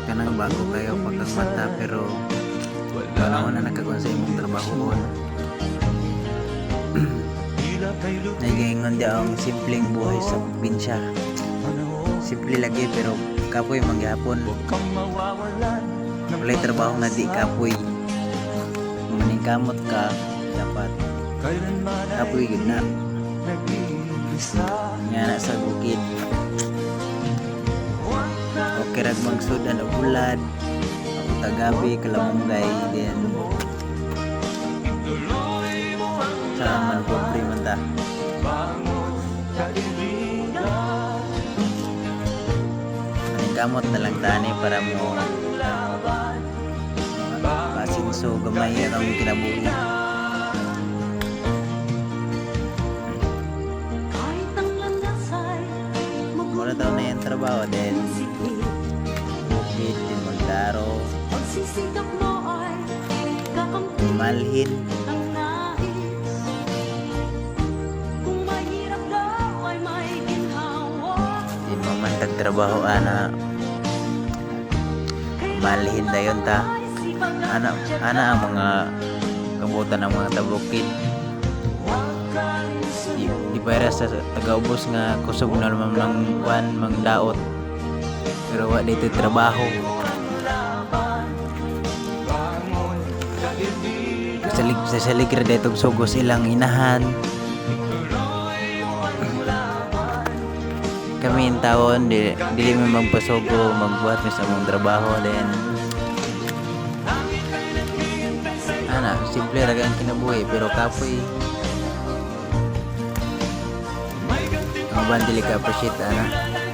Kanang bago kayo pagkang mata, pero panahon na nagkakuan sa imong trabahoon. Tila kay lupit Nagaingon di ang simpleng buhay sa probinsya. panahon. Simple lagi pero kapoy man gihapon. Huwag kang mawawalan ng Walay trabaho nga di pag-asa. kapoy. Kung maningkamot ka, dapat Kailanman ay kapoy gyud na. nag-iisa. Nga na sa bukid, Huwag kang okay rag magsudan og ulad. Ako tagabi, kalamunggay, then Ituloy mo ang sa man pobre man ta. Bangon, kaibigan. Maningkamot na lang tani para mo Laban. pasinso gamay ang kinabuhi. Kahit ang landas ay Mura daw na yung trabaho, then masikip, bukid, then magdaro, pagsisikap mo ay kakamtin malhin. Ang nais. Kung mahirap daw ay may ginhawa, Di mo man tagtrabaho ana, malhin dayon ta. ay sipag at Ana tiyaga. Ana ang mga kabutan ng mga tabukid. Huwag kang Di para sa tagaubos nga kusog na naman ng kuan mangdaot. Pero wa dito trabaho. Laban. Bangon, kaibigan. Salig sa salig ra dito sugos ilang inahan. Ituloy mo ang laban. Kami in taon di dili man magpasugo, magbuhat mi sa among trabaho, then Langit ay naghihintay sa'yo. Ana, simple ra ang kinabuhi pero kapoy. May gantimpala Ang uban dili sa ka appreciate ana. bawat.